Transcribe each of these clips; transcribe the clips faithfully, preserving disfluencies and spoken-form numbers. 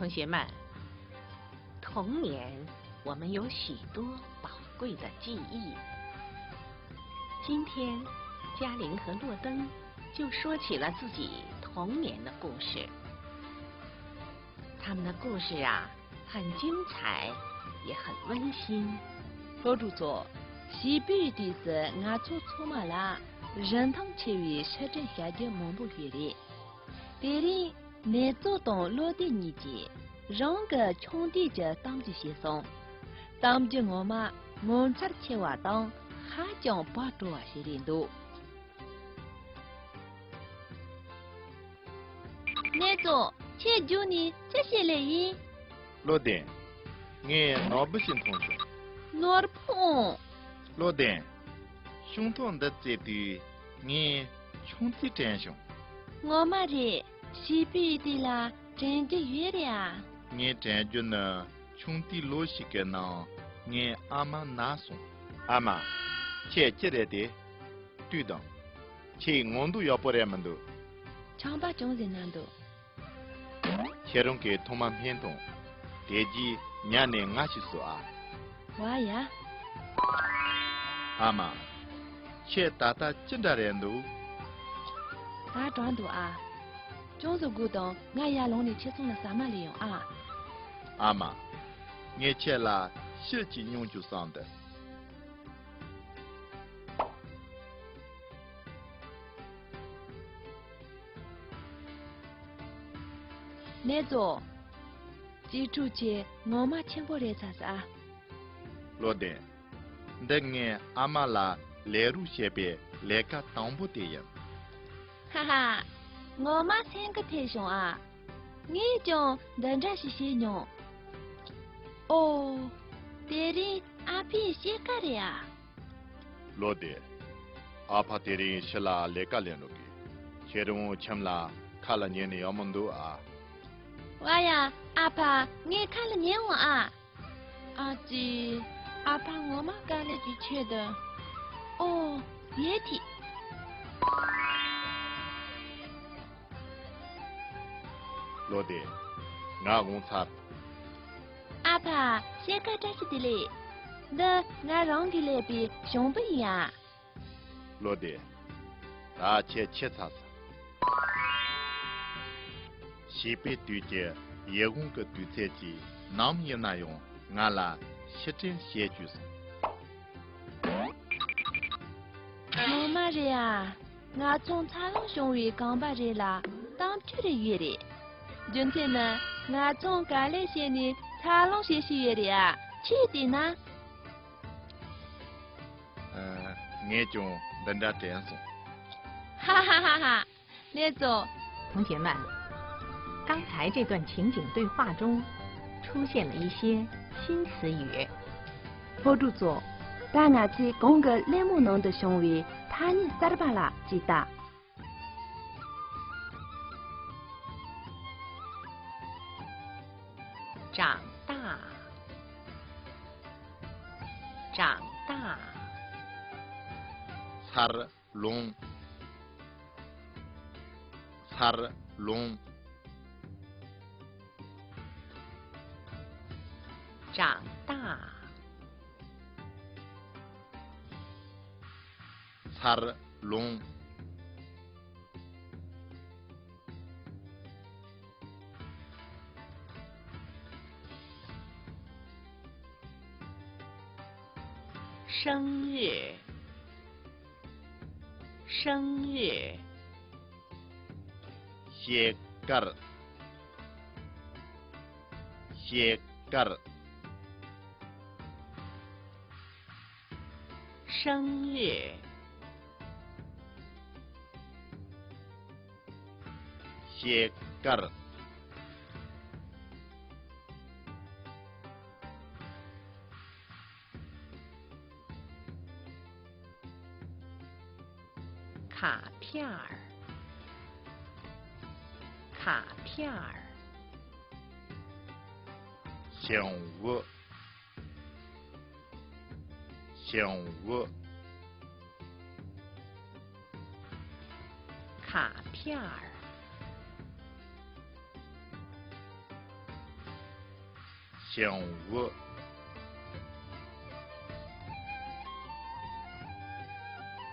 同学们，童年我们有许多宝贵的记忆。今天，嘉玲和洛登就说起了自己童年的故事。他们的故事啊，很精彩，也很温馨。 སློབ་ཕྲུག་ཚོ། བྱིས་པའི་དུས་སུ་ང་ཚོ་ཚང་མ་ལ་རིན་ཐང་ཆེ་བའི་ཕྱིར་དྲན་བྱ་རྒྱུ་མང་པོ་ཡོད་རེད། དེ་རིང་ནེ་ཙོ་དང་བློ་ལྡན་གཉིས་ཀྱིས་རང་གི་ཆུང་དུས་ཀྱི་གཏམ་རྒྱུད་བཤད་སོང་། གཏམ་རྒྱུད་ངོ་མ་ངོ་མཚར་ཆེ་བ་དང་ཧ་ཅང་བག་སྤྲོ་བ་ཞིག་རེད་འདུག་ནེ་ཙོ། ཁྱེད་རྒྱུགས་ནས་ཅི་བྱེད་ལེ་ཡིན། བློ་ལྡན། ངས་ནོར་བུ་ཞིག་མཐོང་བྱུང་། ནོར་བུ་ཨང་། བློ་ལྡན། ཤིང་ཐོག་འདི་བཙལ་དུས་ངས་ཆུང་དུས་དྲན་བྱུང་། ངོ་མ་རེད། བྱིས་པའི་དུས་ལ་དྲན་རྒྱུ་ཡོད་རེད་ཨ། ངས་དྲན་རྒྱུ་ནི་ཆུང་དུས་ལོ་ཞིག་གི་ནང་ངའི་ཨ་མ་ན་སོང་། ཨ་མ། ཁྱེད་ཅི་རེད་དེ། ལྟོས་དང་། ཁྱེད་ངོ་མདོག་ཡག་པོ་རེད་མི་འདུག་ཆམ་པ་ཅུང་ཟད་ན་འདུག་ཁྱེད་རང་གིས་ཐོག་མ་སྨན་འཐུང་། དེ་རྗེས་ཉལ་ནས་ང་ཞིག་གསོ་ཨ། བ་ཡ། ཨ་མ། ཁྱེད་ད་ལྟ་ཅི་འདྲ་རེད་འདུག་ད་དྲག་འདུག་ཨ། ཅུང་ཟད་སྒུག་དང་། ང་ཡར་ལངས་ནས་ཁྱེད་ཚང་ལ་ཟ་མ་ལས་ཡོང་ཨ། ཨ་མ། ངས་ཁྱེད་ལ་ཤིལ་གཅིག་སྙུང་རྒྱུ་བསམ་འདུག་ནེ་ཙོ། གཅེས་ཕྲུག་ཁྱེད་ངོ་མ་ཆེན་པོ་རེད་ཚ་ས། བློ་ལྡན། འདི་ངས་ཨ་མ་ལ་ལས་རོགས་བྱེད་པའི་ལས་ཀ་དང་པོ་དེ་ཡིན། ཧ་ཧ། ངོ་མ་སེམས་ཁུར་ཐེབས་བྱུང་ཨ། ངས་ཀྱང་འདི་འདྲ་ཞིག་བྱས་མྱོང་། ཨོ། དེ་རིང་ཨ་ཕའི་སྐྱེས་སྐར་རེད་ཨ། བློ་ལྡན། ཨ་ཕ་དེ་རིང་ཕྱི་ལ་ལས་ཀ་ལས་འགྲོ་གི། ཁྱེད་རང་ཁྱིམ་ལ་ཁ་ལ་ཉན་ནས་ཡོང་མི་འདུག་ཨ། བ་ཡ། ཨ་ཕ། ངས་ཁ་ལ་ཉན་འོང་ཨ། ཨ་ཙི། ཨ་ཕ་ངོ་མ་དཀའ་ལས་ཀྱི་ཆེད་དུ། ཨོ། ཡེ་ཐི། བློ་ལྡན། ང་འོང་ཚར། ཨ་ཕ། སྐྱེས་སྐར་བཀྲ་ཤིས་བདེ་ལེགས། འདི་ང་རང་གིས་ལས་པའི་ཞུམ་བུ་ཡིན་ཨ། བློ་ལྡན། ད་ཁྱེད་ཆེ་ཚར་སོང་། བྱིས་པའི་དུས་ཀྱི་ཡིད་འོང་གི་དུས་ཚོད་ཀྱིས་ནམ་ཡིན་ན་ཡང་ང་ལ་ཕྱིར་དྲན་བྱེད་བཅུག་སོང་། ངོ་མ་རེད་ཨ། ང་ཚོ་འཚར་ལོངས་བྱུང་བའི་གོམ་པ་རེ་ལ་གཏམ་རྒྱུད་རེ་ཡོད་རེད། རྒྱུ་མཚན་ནི་ང་ཚོ་ག་ལེ་བྱས་ནས་འཚར་ལོངས་བྱེད་བཞིན་ཡོད་རེད་ཨ། ཁྱེད་བལྟས་ན། ཨ། ངས་ཀྱང་འདི་འདྲ་དྲན་སོང་། 哈哈哈哈。 ལེགས་སོ། 同学们，刚才这段情景对话中出现了一些新词语。 སློབ་ཕྲུག་ཚོ། ད་ང་ཚོས་གོང་གི་གླེང་མོལ་ནང་དུ་བྱུང་བའི་ཐ་སྙད་གསར་པ་ལ་ཅིག་ལྟ། 长大，长大。 འཚར་ལོངས། འཚར་ལོངས། 长大。 འཚར་ལོངས། 生日，生日。 སྐྱེས་སྐར། སྐྱེས་སྐར། 生日。 སྐྱེས་སྐར། 卡片儿，卡片儿。 ཞུམ་བུ། ཞུམ་བུ། 卡片儿。བྱང་བུ།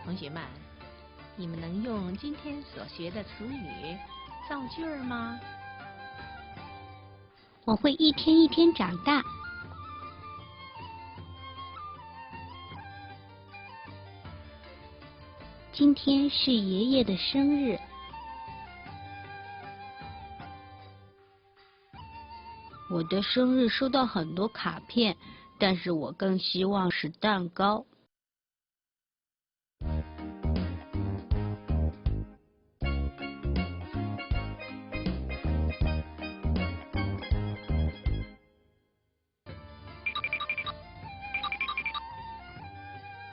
同学们，你们能用今天所学的词语造句儿吗？我会一天一天长大。今天是爷爷的生日。 我的生日收到很多卡片，但是我更希望是蛋糕。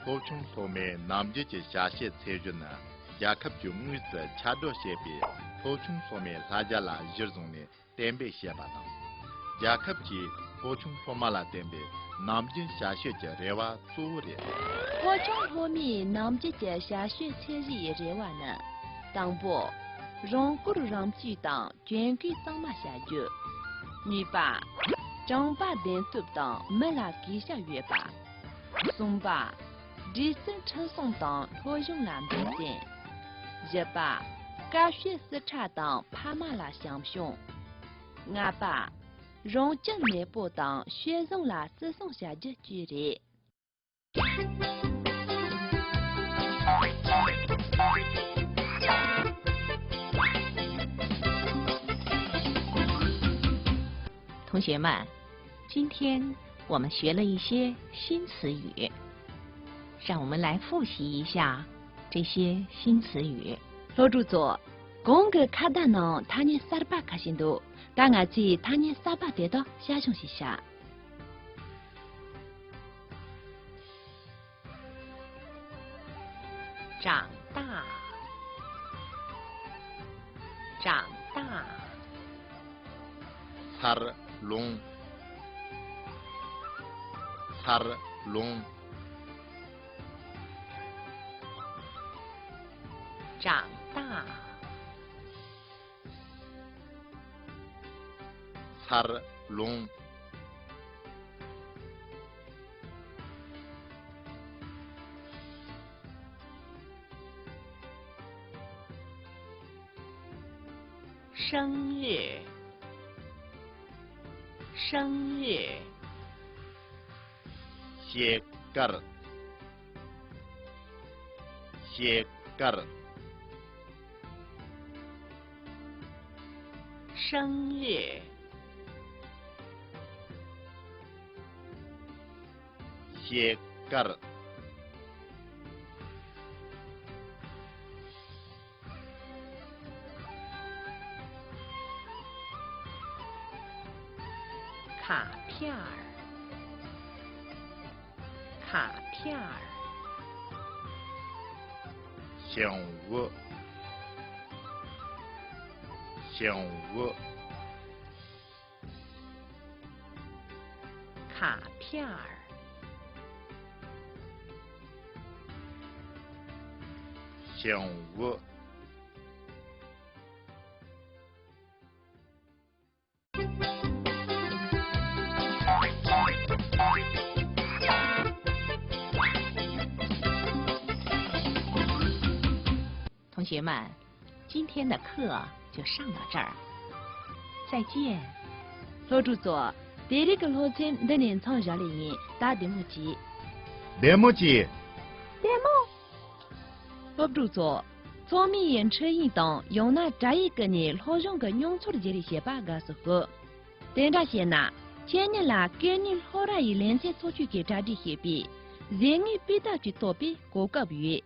སློབ་ཆུང་སློབ་མའི་ནམ་རྒྱུན་གྱི་བྱ་བྱེད་ཚད་གཞི་ནི། རྒྱལ་ཁབ་ཀྱིས་དངོས་སུ་ཁྱབ་བསྒྲགས་བྱས་པའི་སློབ་ཆུང་སློབ་མའི་བསླབ་བྱ་ལ་གཞིར་བཟུང་ནས་གཏན་འབེབས་བྱས་པ་དང་། རྒྱལ་ཁབ་ཀྱིས་སློབ་ཆུང་སློབ་མ་ལ་བསྟན་པའི་ནམ་རྒྱུན་བྱ་སྤྱོད་ཀྱི་རེ་བ་གཙོ་བོ་རེད། སློབ་ཆུང་སློབ་མའི་ནམ་རྒྱུན་གྱི་བྱ་སྤྱོད་ཚད་གཞིའི་རེ་བ་ནི། དང་པོ། རང་བཀུར་རང་གཅེས་དང་གྱོན་གོས་གཙང་མ་བྱ་རྒྱུ། གཉིས་པ། དྲང་པོ་བདེན་སྟོབས་དང་མི་ལ་གུས་ཞབས་ཡོད་པ། གསུམ་པ། སྒྲིག་སྲོལ་ཁྲིམས་སྲུང་དང་སློབ་སྦྱོང་ལ་འབད་བརྩོན། བཞི་པ། དཀའ་སྤྱད་བརྩི་འཁྲབ་དང་ཕ་མ་ལ་བྱམས་སྐྱོང་། ལྔ་པ། རང་སྐྱིད་མེད་པོ་དང་སྤྱོད་བཟང་ལ་བརྩི་སྲུང་བྱ་རྒྱུ་བཅས་རེད། 同学们，今天我们学了一些新词语，让我们来复习一下这些新词语。 སློབ་ཕྲུག་ཚོ། གོང་གི་ཁ་བརྡ་ནང་ཐ་སྙད་གསར་པ་ཁ་ཤས་འདུག་ད་ང་ཚོས་ཐ་སྙད་གསར་པ་དེ་དག་དཔྱད་ཞིབ་བྱེད་བྱ། 长大，长大。 འཚར་ལོངས། འཚར་ལོངས། 长大。 འཚར་ལོངས། 生日，生日。 ཤེལ་དཀར། ཤེལ་དཀར། 生日，ཤེལ་དཀར། 卡片儿，卡片儿。 བྱང་བུ། བྱང་བུ། 卡片儿。 བྱང་བུ། 同学们，今天的课就上到这儿，再见。 སློབ་ཕྲུག་ཚོ། དེ་རིང་གི་སློབ་ཚན་འདི་ནས་མཚམས་བཞག་ལེ་ཡིན། ད་བདེ་མོ་བྱོས། བདེ་མོ་བྱོས། བདེ་མོ། སློབ་ཕྲུག་ཚོ། ཚང་མས་ཡི་འཕྲིན་ཡིག་དང་ཡང་ན་དྲ་ཡིག་གི་ནས་སློབ་སྦྱོང་གི་མྱོང་ཚོར་བརྗེ་རེས་བྱེད་པ་དགའ་བསུ་ཞུ། དེ་འདྲ་བྱས་ན། ཁྱེད་ཉིད་ལ་སྐད་གཉིས་སློབ་གྲྭ་ཡི་ལེ་ཚན་ཚོགས་ཆུང་གིས་གྲ་སྒྲིག་བྱས་པའི་གཟེངས་དངུལ་སྤུས་དག་ཅིག་ཐོབ་པའི་གོ་སྐབས་ཡོད།